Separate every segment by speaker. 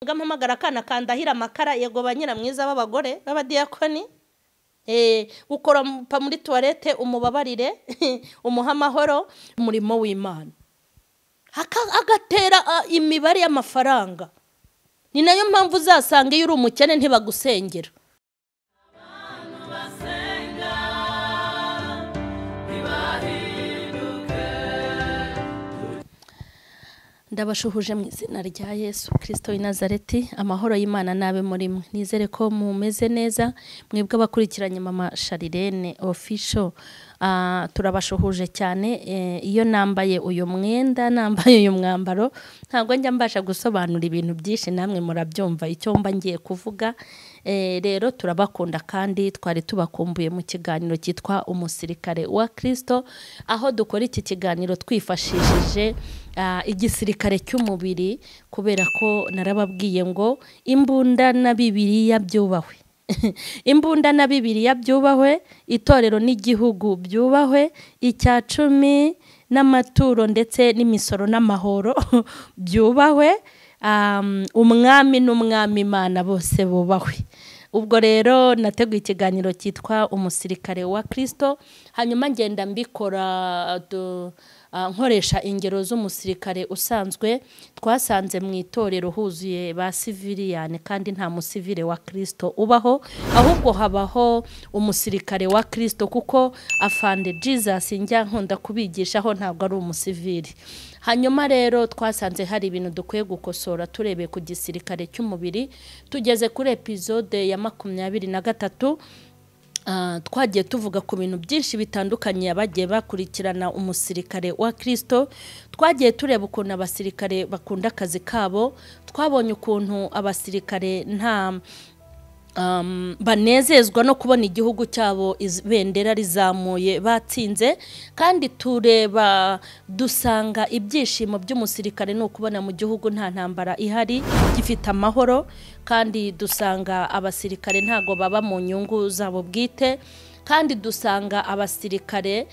Speaker 1: Mpamagara akana kandahira amakara yego ba nyiramwiza b'abagore b'abadiyakoni, ukoropa muri tuwarete umubabarire umuha amahoro, umurimo w'Imana agatera imibare y'amafaranga. Ni nayo mpamvu uzasanga iyo uri umukene ntibagusengera. Ndabashuhuje mu izina rya Yesu Kristo w'i Nazareti, amahoro y'Imana nabe muri mwe. Nizere ko mumeze neza mwebwe abakurikiranye Mama Charlene Official. Turabashuhuje cyane. Iyo nambaye uyu mwenda, nambaye uyu mwambaro, ntabwo njya mbasha gusobanura ibintu byinshi, namwe murabyumva icyo mba ngiye kuvuga. Rero turabakunda kandi twari tubakumbuye mu kiganiro cyitwa Umusirikare wa Kristo, aho dukora iki kiganiro twifashishije igisirikare cy'umubiri, kubera ko narababwiye ngo imbunda na Bibiliya byubahwe. Imbunda na Bibiliya byubahwe, itorero n'igihugu byubahwe, icya cumi n'amaturo ndetse n'imisoro n'amahoro byubahwe, umwami n'umwami Imana bose bubahwe. Ubwo rero nateguye ikiganiro cyitwa Umusirikare wa Kristo, hanyuma ngenda mbikora nkoresha ingero z'umusirikare usanzwe. Twasanze mu itorero huzuye ba siviliyani, kandi nta musivile wa Kristo ubaho, ahubwo habaho umusirikare wa Kristo, kuko afande Jesus njya nkunda kubigishaho ntabwo ari umusivili. Hanyuma rero twasanze hari ibintu dukwiye gukosora turebeye ku gisirikare cy'umubiri. Tugeze kuri episode ya 23, twagiye tuvuga ku bintu byinshi bitandukanye abagiye bakurikirana umusirikare wa Kristo. Twagiye tureba ukuntu abasirikare bakunda akazi kabo, twabonye ukuntu abasirikare nta banezezwa no kubona igihugu cyabo ibendera rizamuye batsinze, kandi tureba dusanga ibyishimo by'umusirikare ni ukubona mu gihugu nta ntambara ihari, gifite amahoro, kandi dusanga abasirikare ntago baba mu nyungu zabo bwite, kandi dusanga abasirikare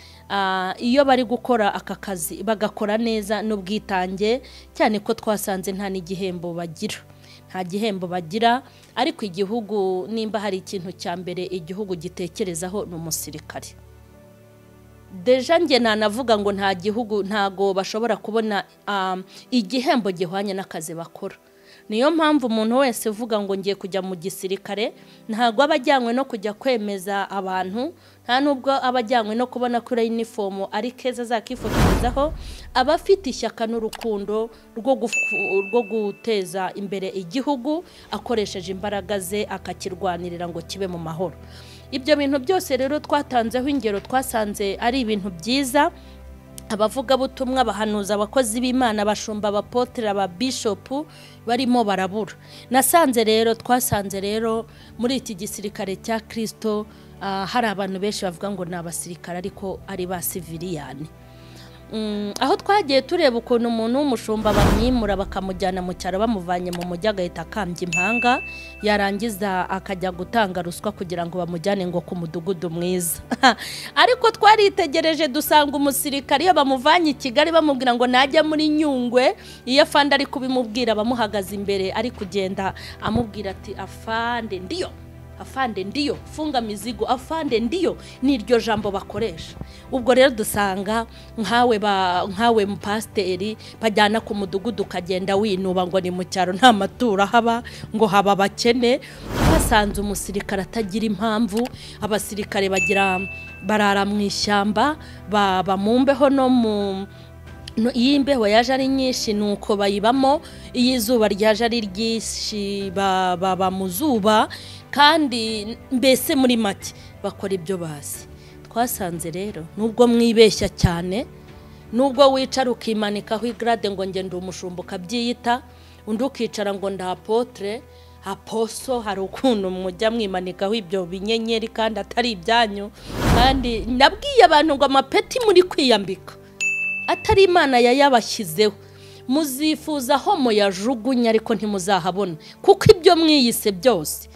Speaker 1: iyo bari gukora aka kazi bagakora neza n'ubwitange, cyane ko twasanze nta n'igihembo bagira. Nta gihembo bagira, ariko igihugu nimba hari ikintu cya mbere igihugu gitekerezaho ni umusirikare. Deja nge nanavuga ngo nta gihugu ntago bashobora kubona igihembo gihwanye n'akazi bakora. Niyo mpamvu umuntu wese uvuga ngo ngiye kujya mu gisirikare ntago aba ajyanywe no kujya kwemeza abantu, nta nubwo aba ajyanywe no kubona kuri uniform ari keza zakifotorezaho, aba afite ishyaka n'urukundo rwo guteza imbere igihugu akoresheje imbaraga ze akakirwanirira ngo kibe mu mahoro. Ibyo bintu byose rero twatanzeho ingero, twasanze ari ibintu byiza. Abavugabutumwa, abahanuzi, abakozi b'Imana, abashumba, abapotre, ababishopu barimo barabura. Nasanze rero twasanze rero muri iki gisirikare cya Kristo hari abantu benshi bavuga ngo ni abasirikare ariko ari ba siviliyani. Aho twagiye tureba ukuntu umuntu w'umushumba bamwimura bakamujyana mu cyaro bamuvanye mu mujyi agahita akambya impanga, yarangiza akajya gutanga ruswa kugira ngo bamujyane ngo ku mudugudu mwiza. Ariko twaritegereje dusanga umusirikare iyo bamuvanye i Kigali bamubwira ngo najya muri Nyungwe, iyo afande ari kubimubwira bamuhagaze imbere ari kugenda amubwira ati afande ndiyo, afande ndiyo, funga mizigo, afande ndiyo, ni iryo jambo bakoresha. Ubwo rero dusanga nkawe mupasiteri bajyana ku mudugudu ukagenda winuba ngo ni mu cyaro nta matura haba, ngo haba abakene. Basanze umusirikare atagira impamvu, abasirikare bagira barara mu ishyamba, baba mu mbeho no mu iyo imbeho yaje ari nyinshi nuko bayibamo, iyo izuba ryaje ari ryinshi baba mu zuba, kandi mbese muri make bakora ibyo bazi. Twasanze rero nubwo mwibeshya cyane, nubwo wicara ukimanikaho igrade ngo nge ndi umushumba ukabyiyita, undi ukicara ngo nda apotre aposo, hari ukuntu mujya mwimanikaho ibyo binyenyeri kandi atari ibyanyu. Kandi nabwiye abantu ngo amapeti muri kwiyambika atari Imana yayabashyizeho, muzifuza aho muyajugunya ariko ntimuzahabona, kuko ibyo mwiyise byose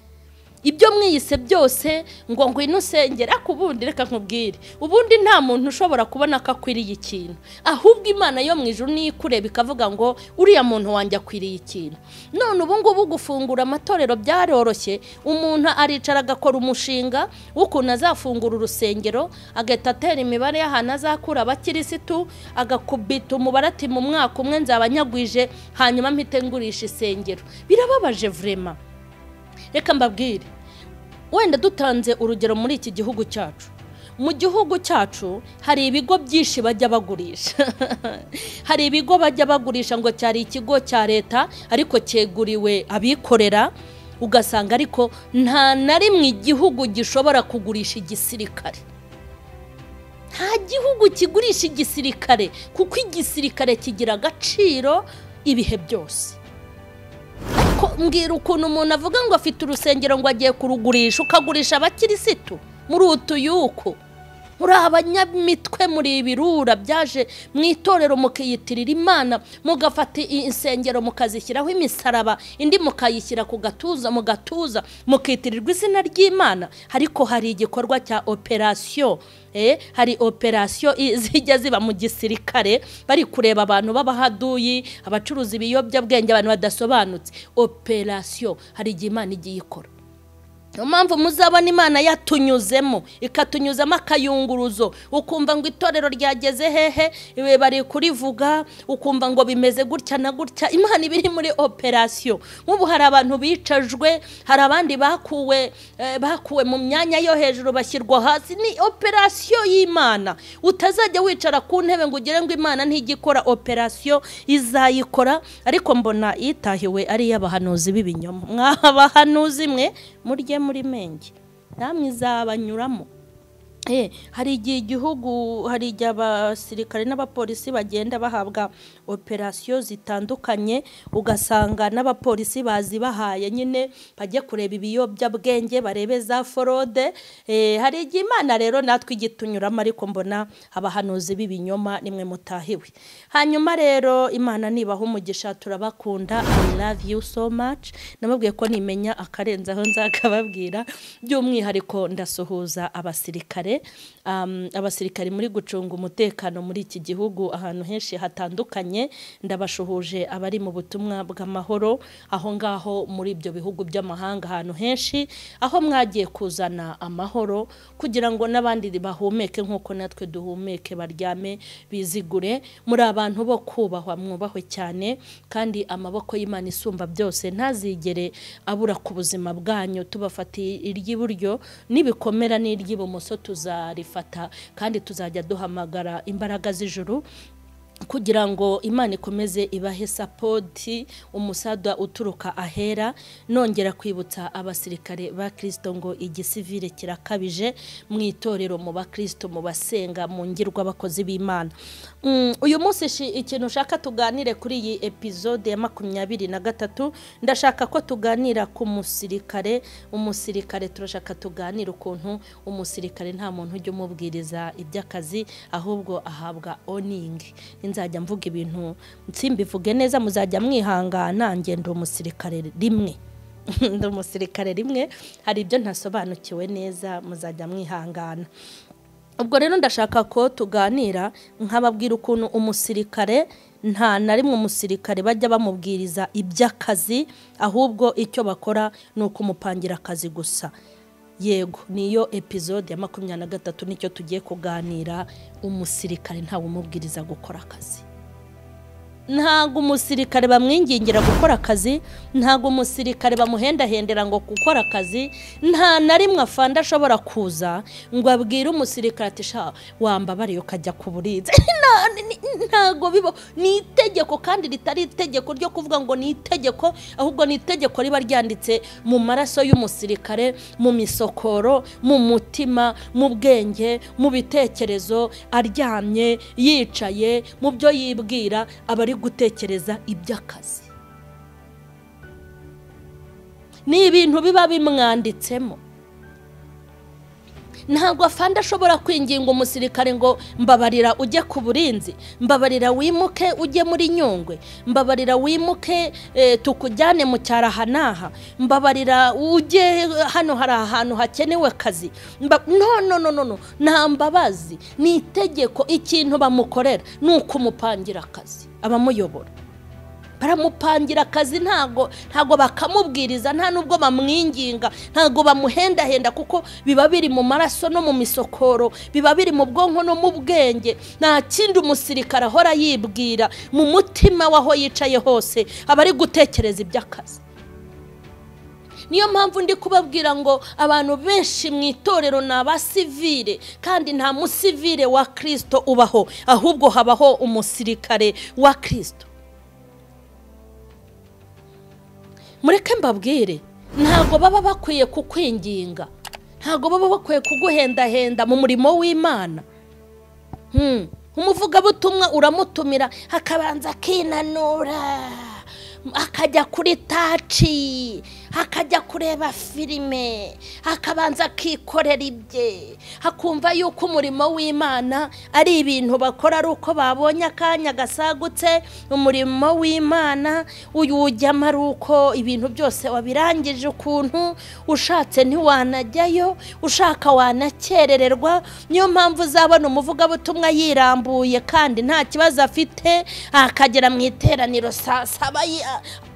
Speaker 1: Ibyo mwiyise byose ngo ngwino usengera, kubundi reka nkubwire, ubundi nta muntu ushobora kubona ko akwiriye ikintu, ahubwo Imana yo mu ijuru niyo ikureba ikavuga ngo uriya muntu wanjye akwiriye ikintu. None ubu ngubu gufungura amatorero byaroroshye, umuntu aricara agakora umushinga w'ukuntu azafungura urusengero, agahita atera imibare y'ahantu azakura abakirisitu, agakubita umubare ati mu mwaka umwe nzaba nyagwije, hanyuma mpite ngurisha isengero. Birababaje vrema. Reka mbabwire, wenda dutanze urugero muri iki gihugu cyacu. Mu gihugu cyacu hari ibigo byinshi bajya bagurisha. Hari ibigo bajya bagurisha ngo cyari ikigo cya leta ariko cyeguriwe abikorera, ugasanga ariko nta na rimwe igihugu gishobora kugurisha igisirikare. Nta gihugu kigurisha igisirikare, kuko igisirikare kigira agaciro ibihe byose. Mbwira ukuntu umuntu avuga ngo afite urusengero ngo agiye kurugurisha, ukagurisha abakirisitu muri utuyuko, muri abanyamitwe, muri ibirura byaje mu itorero mukiyitirira Imana, mugafata insengero mukazishyiraho imisaraba, indi mukayishyira ku gatuza, mu gatuza mukitirirwa izina ry'Imana. Ariko hari igikorwa cya operation, hari operation zijya ziba mu gisirikare, bari kureba abantu b'abahaduyi, abacuruza ibiyobyabwenge, abantu badasobanutse. Operation hari igihe Imana igiye ikora. Niyo mpamvu muzabona Imana yatunyuzemo, ikatunyuzamo akayunguruzo, ukumva ngo itorero ryageze hehe, bari kurivuga, ukumva ngo bimeze gutya na gutya. Imana iba iri muri operation. Nk'ubu hari abantu bicajwe, hari abandi bakuwe mu myanya yo hejuru bashyirwa hasi. Ni operation y'Imana. Utazajya wicara ku ntebe ngo ugire ngo Imana ntigikora operation, izayikora. Ariko mbona itahiwe ari iy'abahanuzi b'ibinyoma. Mwabahanuzi mwe murye muri menge, namwe izabanyuramo. Hari igihe igihugu, hari igihe abasirikare n'abapolisi bagenda bahabwa operation zitandukanye, ugasanga n'abapolisi bazibahaye nyine bajye kureba ibiyobyabwenge, barebe za forode. Hari igihe Imana rero natwe igitunyuramo, ariko mbona abahanuzi b'ibinyoma nimwe mutahiwe. Hanyuma rero Imana nibaha umugisha, turabakunda, I love you so much. Nababwiye ko nimenya akarenzaho nzakababwira. By'umwihariko ndasuhuza abasirikare, abasirikare muri gucunga umutekano muri iki gihugu ahantu henshi hatandukanye. Ndabashuhuje abari mu butumwa bw'amahoro aho ngaho muri ibyo bihugu by'amahanga, ahantu henshi aho mwagiye kuzana amahoro kugira ngo n'abandi bahumeke nk'uko natwe duhumeke, baryame bizigure. Muri abantu bo kubahwa, mwubahwe cyane, kandi amaboko y'Imana isumba byose ntazigere abura ku buzima bwanyu. Tubafatiye iry'iburyo n'ibikomera n'iry'ibumoso tuzarifata, kandi tuzajya duhamagara imbaraga z'ijuru kugira ngo Imana ikomeze ibahe sapoti, umusada uturuka ahera. Nongera kwibutsa abasirikare ba Kristo ngo igisivile kirakabije mu itorero, mu bakristo, mu basenga, mu ngirwa abakozi b'Imana. Uyu munsi ikintu ushaka tuganire kuri iyi episode ya 23, ndashaka ko tuganira ku musirikare. Umusirikare turashaka tuganira ukuntu umusirikare nta muntu ujya umubwiriza iby'akazi, ahubwo ahabwa oning. Nzajya mvuga ibintu nsimbivuge neza, muzajya mwihangana. Ngendo umusirikare rimwe, ndi umusirikare rimwe, hari ibyo ntasobanukiwe neza, muzajya mwihangana. Ubwo rero ndashaka ko tuganira nkababwira ukuntu umusirikare nta na rimwe umusirikare bajya bamubwiriza iby'akazi, ahubwo icyo bakora ni ukumupangira akazi gusa. Yego, niyo episode ya 23 nicyo tugiye kuganira. Umusirikare ntawe umubwiriza gukora akazi. Ntago umusirikare bamwingingira gukora akazi, ntago umusirikare bamuhendahendera ngo gukora akazi. Nta na rimwe afanda ashobora kuza ngo abwire umusirikare ati sha wambabariye ukajya ku burinzi. Ntago bibo, ni itegeko, kandi ritari itegeko ryo kuvuga ngo ni itegeko, ahubwo ni itegeko riba ryanditse mu maraso y'umusirikare, mu misokoro, mu mutima, mu bwenge, mu bitekerezo, aryamye, yicaye, mu byo yibwira, abari gutekereza iby'akazi. Ni ibintu biba bimwanditsemo. Ntabwo afande ashobora kwinginga umusirikare ngo mbabarira ujye ku burinzi, mbabarira wimuke ujye muri Nyungwe, mbabarira wimuke tukujyane mu cyaro aha n'aha, mbabarira ujye hano hari ahantu hakenewe akazi. No no no no, nta mbabazi, ni itegeko. Ikintu bamukorera ni ukumupangira akazi. Abamuyobora baramupangira akazi, ntago bakamubwiriza, nta nubwo bamwinginga, ntago bamuhendahenda, kuko biba biri mu maraso no mu misokoro, biba biri mu bwonko no mu bwenge. Nta kindi umusirikare ahora yibwira mu mutima w'aho yicaye hose, aba ari gutekereza iby'akazi. Niyo mpamvu ndi kubabwira ngo abantu benshi mu itorero ni abasivile, kandi nta musivile wa Kristo ubaho, ahubwo habaho umusirikare wa Kristo. Mureke mbabwire, ntabwo baba bakwiye kukwinginga, ntabwo baba bakwiye kuguhendahenda mu murimo w'Imana. Umuvugabutumwa uramutumira akabanza akinanura, akajya kuri taci, akajya kureba filime, akabanza akikorera ibye, akumva yuko umurimo w'Imana ari ibintu bakora ari uko babonye akanya gasagutse. Umurimo w'Imana uyu ujyamo ari uko ibintu byose wabirangije, ukuntu ushatse ntiwanajyayo, ushaka wanakerererwa. Niyo mpamvu uzabona umuvugabutumwa yirambuye kandi nta kibazo afite, akagera mu iteraniro saa saba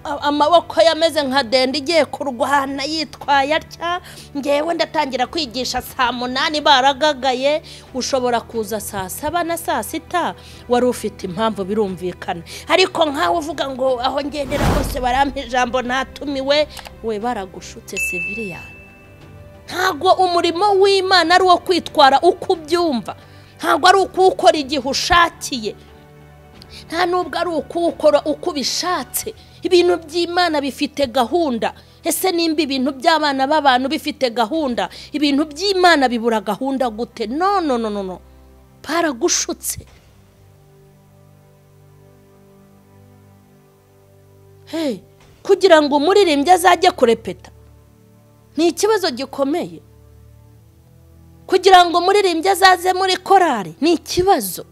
Speaker 1: amaboko yameze nka dende igiye kurwana, yitwaye atya, ngewe ndatangira kwigisha saa 8 baragagaye. Ushobora kuza saa 7 na saa 6 wari ufite impamvu, birumvikana. Ariko nkawe uvuga ngo aho ngendera hose barampa ijambo natumiwe, we baragushutse civilian. Ntabwo umurimo w'Imana ari uwo kwitwara uko ubyumva, ntabwo ari ukuwukora igihe ushakiye, nta nubwo ari ukuwukora uko ubishatse. Ibintu by'Imana bifite gahunda. Ese nimba ibintu by'abana b'abantu bifite gahunda, ibintu by'Imana bibura gahunda gute? No no no no no, baragushutse. Hey, kugira ngo umuririmbyi azajye kurepeta ni ikibazo gikomeye. Kugira ngo umuririmbyi azaze muri korari ni ikibazo.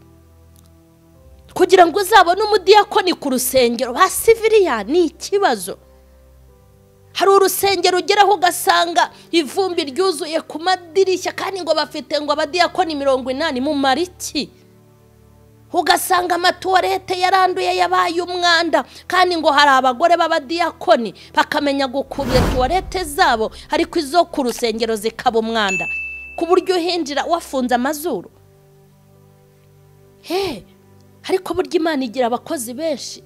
Speaker 1: Kugira ngo uzabone umudiyakoni ku rusengero ba civilian ni ikibazo. Hari urusengero ugeraho ugasanga ivumbi ryuzuye ku madirishya, kandi ngo bafite ngo abadiyakoni 80 mu mariki. Ugasanga amatuwarete yaranduye yabaye umwanda, kandi ngo hari abagore b'abadiyakoni bakamenya gukubya tuwarete zabo, ariko izo ku rusengero zikaba umwanda, ku buryo uhinjira wafunze amazuru. Ariko burya Imana igira abakozi benshi.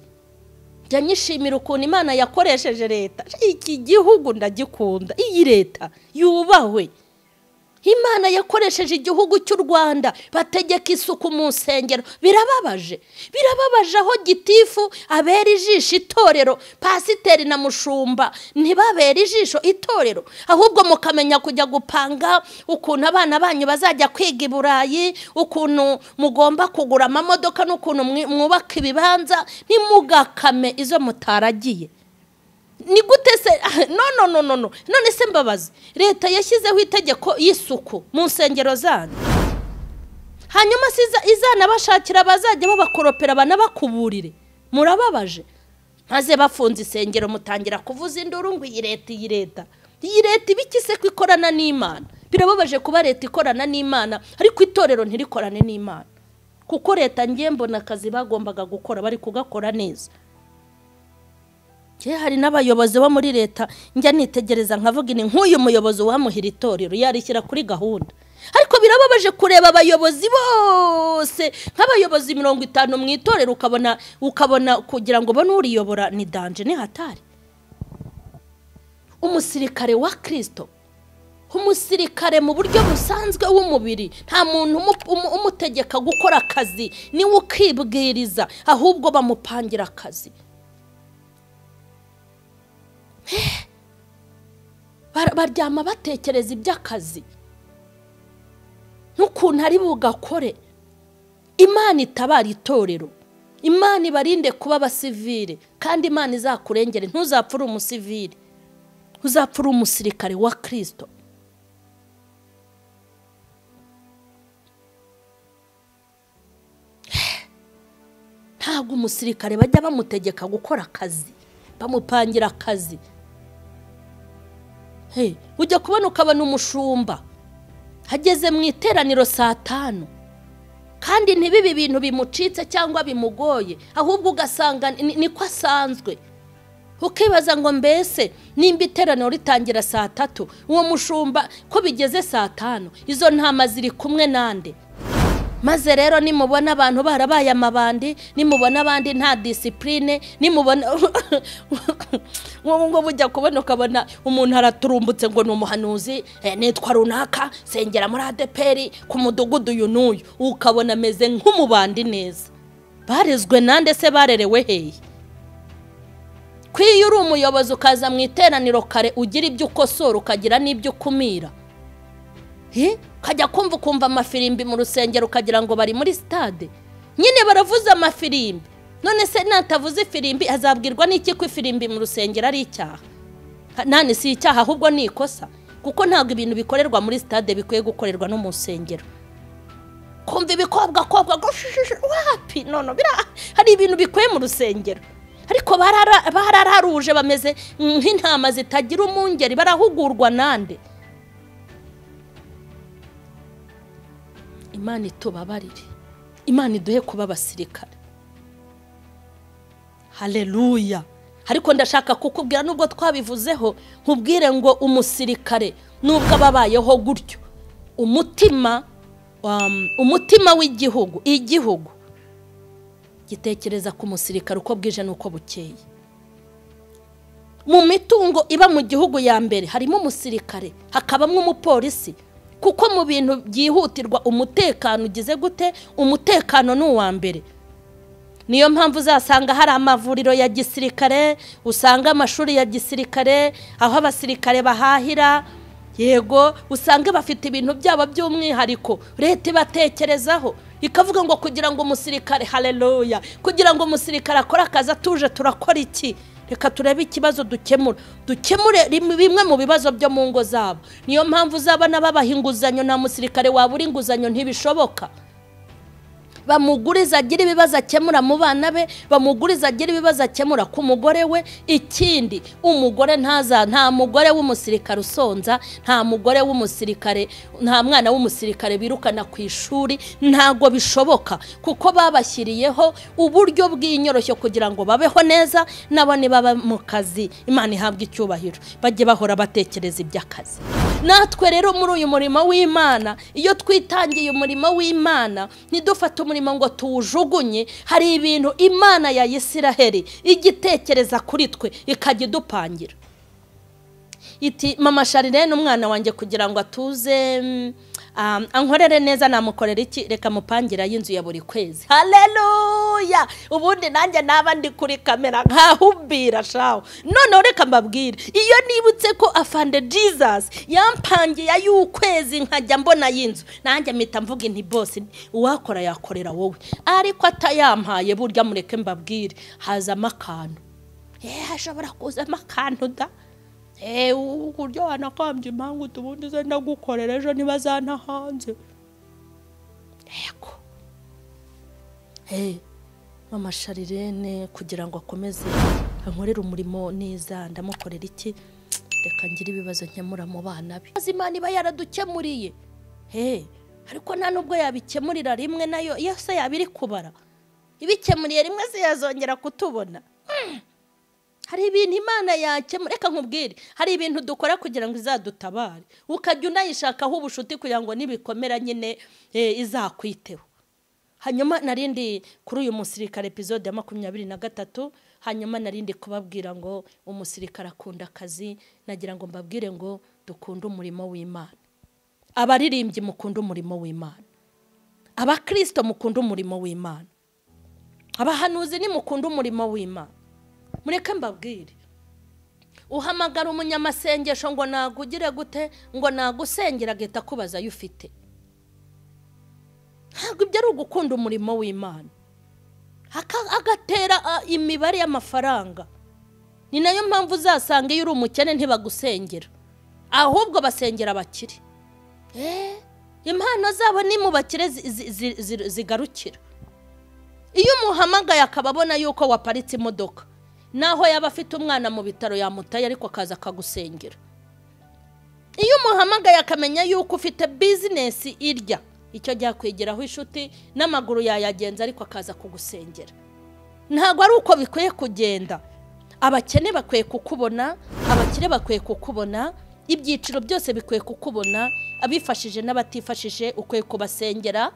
Speaker 1: Njya nyishimira ukuntu Imana yakoresheje leta. Iki gihugu ndagikunda, iyi leta yubahwe. Imana yakoresheje igihugu cy'u Rwanda bategeka isuku mu nsengero. Birababaje, birababaje aho gitifu abera ijisho itorero, pasiteri na mushumba ntibabera ijisho itorero, ahubwo mukamenya kujya gupanga ukuntu abana banyu bazajya kwiga i Burayi, ukuntu mugomba kugura amamodoka n'ukuntu mwubaka ibibanza. Ntimugakame izo mutaragiye. Ni gute se? No no no no no. None se mbabazi, leta yashyizeho itegeko y'isuku mu nsengero zanyu, hanyuma izana bashakira bazajya babakoropera banabakuburire. Murababaje. Maze bafunze isengero mutangira kuvuza induru ngo iyi leta, iyi leta, iyi leta ibiki se ko ikorana n'Imana? Birababaje kuba leta ikorana n'Imana ariko itorero ntirikorane n'Imana, kuko leta ngiye mbona akazi bagombaga gukora bari kugakora neza. Hari n'abayobozi bo muri leta njya nitegereza nkavuga ni nk'uyu muyobozi wamuhira itorero yarishyira kuri gahunda. Ariko birababaje kureba abayobozi bose nk'abayobozi 50 mu itorero, ukabona kugira ngo ubone uriyobora ni danje, ni hatari. Umusirikare wa Kristo, umusirikare mu buryo busanzwe w'umubiri, nta muntu umutegeka gukora akazi, niwe ukibwiriza, ahubwo bamupangira akazi. Baryama batekereza iby'akazi n'ukuntu ari bugakore. Imana itabara itorero, Imana ibarinde kuba abasivile, kandi Imana izakurengere. Ntuzapfure umusivile, uzapfure umusirikare wa Kristo. Ntabwo umusirikare bajya bamutegeka gukora akazi, bamupangira akazi. Hey, ujya kubona ukabona umushumba hageze mu iteraniro saa 5, kandi ntibibe ibintu bimucitse cyangwa bimugoye, ahubwo ugasanga niko asanzwe. Ukibaza ngo mbese nimba iteraniro ritangira saa 3, uwo mushumba ko bigeze saa 5, izo ntama ziri kumwe nande? Maze rero nimubona abantu barabaye amabandi, nimubona abandi nta discipline, nimubona ngo bujya kubona ukabona umuntu araturumbutse ngo ni umuhanuzi, nitwa runaka, sengera muri ADPR ku mudugudu uyu n'uyu, ukabona ameze nk'umubandi neza. Barezwe nande se? Barerewe hehe? Kwiyo uri umuyobozi ukaza mu iteraniro kare ugira ibyo ukosora ukagira n'ibyo ukumira, ukajya kumva ukumva amafirimbi mu rusengero ukagira ngo bari muri stade. Nyine baravuza amafirimbi. None se natavuze ifirimbi azabwirwa n'iki ko ifirimbi mu rusengero ari icyaha? Nani si icyaha, ahubwo ni ikosa, kuko ntabwo ibintu bikorerwa muri stade bikwiye gukorerwa no mu rusengero. Kumva ibikobwa kobwa wapi? Nono hari ibintu bikwiye mu rusengero, ariko barararuje bameze nk'intama zitagira umungeri, barahugurwa nande? Imana itubabarire, Imana iduhe kuba abasirikare. Haleluya. Ariko ndashaka kukubwira, nubwo twabivuzeho, nkubwire ngo umusirikare nubwo ababayeho gutyo, umutima w'igihugu, igihugu gitekereza ku musirikare uko bwije nuko bukeye. Mu mitungo iba mu gihugu ya mbere harimo umusirikare, hakabamo umupolisi, kuko mu bintu byihutirwa umutekano ugize gute? Umutekano ni uwa mbere. Niyo mpamvu uzasanga hari amavuriro ya gisirikare, usanga amashuri ya gisirikare, aho abasirikare bahahira, yego usanga bafite ibintu byabo by'umwihariko. Leta ibatekerezaho ikavuga ngo kugira ngo umusirikare, haleluya, kugira ngo umusirikare akore akazi atuje, turakora iki? Reka turebe ikibazo dukemura, dukemure bimwe mu bibazo byo mu ngo zabo. Niyo mpamvu uzabona babaha inguzanyo, nta musirikare wabura inguzanyo, ntibishoboka. Bamuguriza agira ibibazo akemura mu bana be, bamuguriza agira ibibazo akemura ku mugore we. Ikindi, umugore ntaza, nta mugore w'umusirikare usonza, nta mugore w'umusirikare, nta mwana w'umusirikare birukana ku ishuri, ntago bishoboka, kuko babashyiriyeho uburyo bw'inyoroshyo kugira ngo babeho neza, nabo nibaba mu kazi Imana ihabwa icyubahiro, bajye bahora batekereza iby'akazi. Natwe rero muri uyu murimo w'Imana, iyo twitangiye umurimo w'Imana, ntidufate umurimo ngo tuwujugunye. Hari ibintu Imana ya Isiraheli igitekereza kuri twe ikajya idupangira. Iti mama Sharirene umwana wanjye kugira ngo atuze ankorere neza, namukorera iki? Reka mupangira y'inzu ya buri kwezi. Haleluya. Ubundi nanjye naba ndi kuri kamera nkahumbira shawo. Noneho reka mbabwire, iyo nibutse ko afande Jesus yampangiye y'ukwezi nkajya mbona y'inzu, nanjye mpita mvuga inti boss, uwakora yakorera wowe, ariko atayampaye burya mureke mbabwire, hazamo akantu. Hashobora kuzamo akantu da. Uburyo wanakambye impamvu tubundi ze ndagukorera ejo nibazanta hanze. Yego. Mama Sharirene kugira ngo akomeze ankorere umurimo neza, ndamukorera iki? Reka ngire ibibazo nkemura mu bana be. Imana iba yaradukemuriye. Ariko nta nubwo yabikemurira rimwe, nayo yose yabiri kubara. Ibikemuriye rimwe se yazongera kutubona. Hari ibintu Imana yakemura. Reka nkubwire, hari ibintu dukora kugira ngo izadutabare, ukajya unayishakaho ubushuti kugira ngo nibikomera nyine izakwiteho. Hanyuma narindi kuri uyu musirikare episode ya 23, hanyuma narindi kubabwira ngo umusirikare akunda akazi, nagira ngo mbabwire ngo dukunde umurimo w'Imana. Abaririmbyi mukunda umurimo w'Imana, abakristo mukunda umurimo w'Imana, abahanuzi ni mukunda umurimo w'Imana. Mureke mbabwire, uhamagara umunyamasengesho ngo nagugire gute, ngo nagusengera agahita akubaza ayo ufite. Ntabwo ibyo ari ugukunda umurimo w'Imana. Agatera imibare y'amafaranga. Ni nayo mpamvu uzasanga iyo uri umukene ntibagusengera, ahubwo basengera abakire. Impano zabo ni mu bakire zigarukira. Iyo umuhamagaye akababona yuko waparitse imodoka, naho yaba afite umwana mu bitaro yamutaye ariko akaza akagusengera. Iyo umuhamagaye akamenya yuko ufite business irya, icyo gihe akwegeraho inshuti n'amaguru yayagenza ariko akaza kugusengera. Ntabwo ari uko bikwiye kugenda. Abakene bakwiye kukubona, abakire bakwiye kukubona, ibyiciro byose bikwiye kukubona, abifashije n'abatifashije ukwiye kubasengera.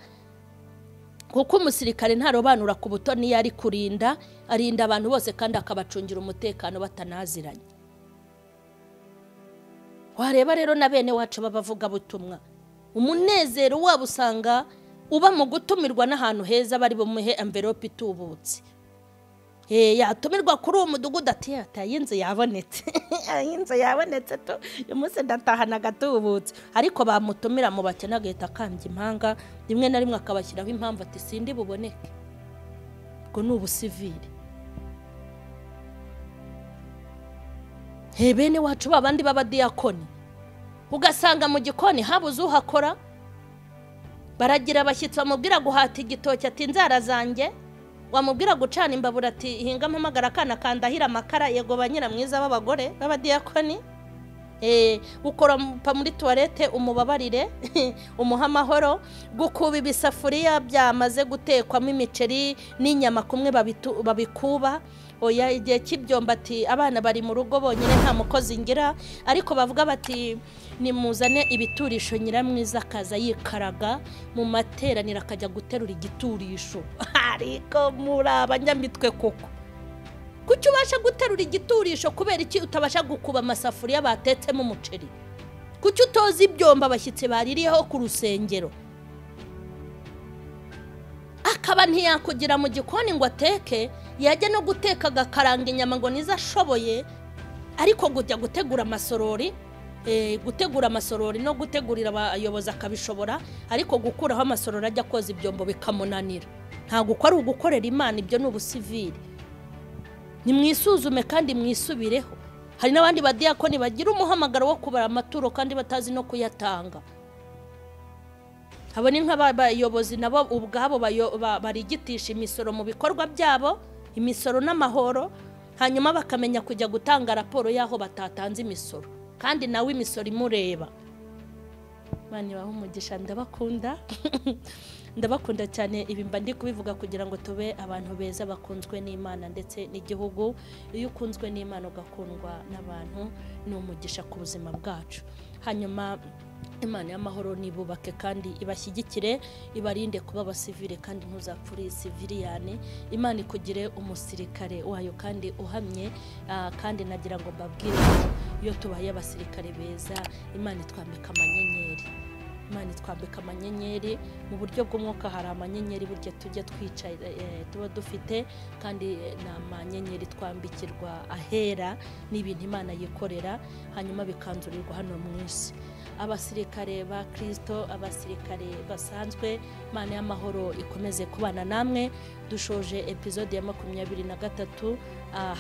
Speaker 1: Kuko umusirikare ntarobanura ku butoni yari kurinda, arinda abantu bose kandi akabacungira umutekano batanaziranye. Wareba rero na bene wacu babavuga butumwa, umunezero wabo usanga uba mu gutumirwa n'ahantu heza bari bumuhe envelope itubutse. Yatumirwa kuri uwo mudugudu ati inzu yabonetse, inzu yabonetse to uyu munsi ndatahana agatubutse. Ariko bamutumira mu bakene agahita akambya impanga, rimwe na rimwe akabashyiraho impamvu ati sindi buboneke. Ubwo ni ubusivili. Bene wacu babandi b'abadiyakoni ugasanga mu gikoni habuze uhakora, baragira abashyitsi bamubwira guhata igitoki ati inzara zanjye, wamubwira gucana imbabura ati hinga mpamagara akana kandahira amakara. Yego ba nyiramwiza b'abagore b'abadiyakoni, gukoropa muri toilette umubabarire umuha amahoro, gukuba ibisafuriya byamaze gutekwamo imiceri n'inyama kumwe babikuba. Oya, igihe cy'ibyomba ati abana bari mu rugo bonyine nta mukozi ngira, ariko bavuga bati nimuzane ibiturisho, nyiramwiza akaza yikaraga mu materaniro akajya guterura igiturisho. Ariko muri abanyamitwe koko, kuki ubasha guterura igiturisho? Kubera iki utabasha gukuba amasafuriya batetsemo umuceri? Kuki utoza ibyomba abashyitsi baririyeho ku rusengero? Akaba ntiyakugira mu gikoni ngo ateke, yajya no guteka agakaranga inyama ngo nizo ashoboye, ariko kujya gutegura amasorori, gutegura amasorori no gutegurira abayobozi akabishobora, ariko gukuraho amasorori ajya koza ibyombo bikamunanira. Ntabwo uko ari ugukorera Imana, ibyo ni ubusivili. Nimwisuzume kandi mwisubireho. Hari n'abandi badiyakoni bagira umuhamagaro wo kubara amaturo kandi batazi no kuyatanga. Abo ni nk'abayobozi nabo ubwabo barigitisha imisoro mu bikorwa byabo, imisoro n'amahoro, hanyuma bakamenya kujya gutanga raporo y'aho batatanze imisoro, kandi nawe imisoro imureba. Imana ibahe umugisha, ndabakunda ndabakunda cyane. Ibi mba ndi kubivuga kugira ngo tube abantu beza bakunzwe n'Imana ndetse n'igihugu. Iyo ukunzwe n'Imana ugakundwa n'abantu ni umugisha ku buzima bwacu. Hanyuma Imana y'amahoro nibubake kandi ibashyigikire, ibarinde kuba abasivile kandi ntuzapfure siviliyane. Imana ikugire umusirikare wayo kandi uhamye. Kandi nagira ngo mbabwire iyo tubaye abasirikare beza Imana itwambika amanyenyeri. Imana itwambika amanyenyeri mu buryo bw'umwuka. Hari amanyenyeri burya tujya twicaye tuba dufite, kandi ni amanyenyeri twambikirwa ahera n'ibintu Imana yikorera, hanyuma bikanzurirwa hano mu isi. Abasirikare ba Kristo, abasirikare basanzwe, Imana y'amahoro ikomeze kubana namwe. Dushoje episode ya 23,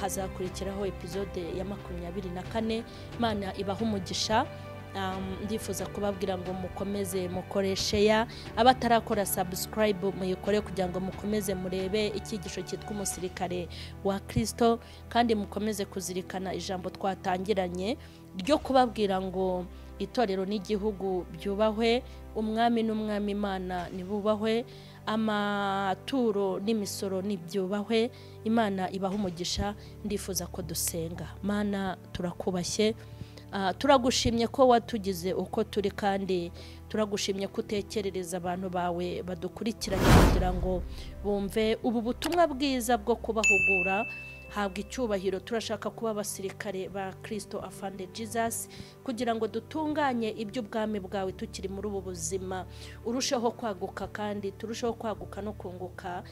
Speaker 1: hazakurikiraho episode ya 24. Imana ibaha umugisha. Ndifuza kubabwira ngo mukomeze mukore share, abatarakora subscribe muyikore kugira ngo mukomeze murebe icyigisho cyitwa umusirikare wa Kristo, kandi mukomeze kuzirikana ijambo twatangiranye ryo kubabwira ngo itorero n'igihugu byubahwe, umwami n'umwami Imana nibubahwe, amaturo n'imisoro nibyubahwe. Imana ibaha umugisha. Ndifuza ko dusenga. Mana, turakubashye, turagushimye ko watugize uko turi, kandi turagushimye ko utekerereza abantu bawe badukurikiranye kugira ngo bumve ubu butumwa bwiza bwo kubahugura. Habwa icyubahiro. Turashaka kuba abasirikare ba Kristo afande Jesus, kugira ngo dutunganye iby'ubwami bwawe tukiri muri ubu buzima, urusheho kwaguka kandi turusheho kwaguka no kunguka.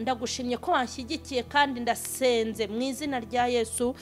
Speaker 1: Ndagushimye ko wanshyigikiye kandi ndasenze mu izina rya Yesu.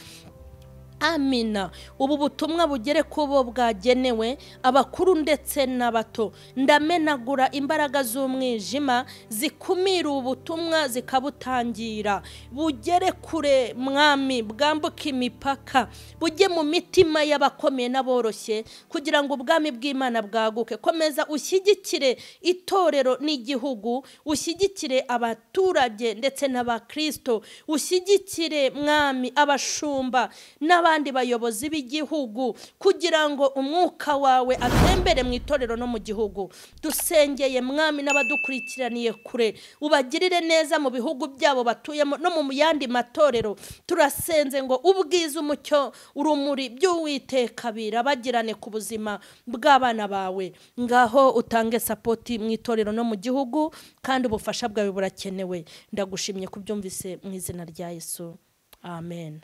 Speaker 1: Amina. Ubu butumwa bugere kubo bwagenewe, abakuru ndetse n'abato. Ndamenagura imbaraga z'umwijima zikumira ubutumwa zikabutangira. Bugere kure Mwami, bwambuke imipaka, bujye mu mitima y'abakomeye n'aboroshye, kugira ngo ubwami bw'Imana bwaguke. Komeza ushyigikire itorero n'igihugu, ushyigikire abaturage ndetse n'abakristo, ushyigikire Mwami abashumba n'abandi bayobozi b'igihugu, kugira ngo umwuka wawe atembere mu itorero no mu gihugu. Dusengeye Mwami n'abadukurikiraniye kure, ubagirire neza mu bihugu byabo batuyemo no mu yandi matorero. Turasenze ngo ubwiza, umucyo, urumuri by'Uwiteka birabagirane ku buzima bw'abana bawe. Ngaho utange sapoti mu itorero no mu gihugu, kandi ubufasha bwawe burakenewe. Ndagushimye kubyumvise mu izina rya Yesu, amen.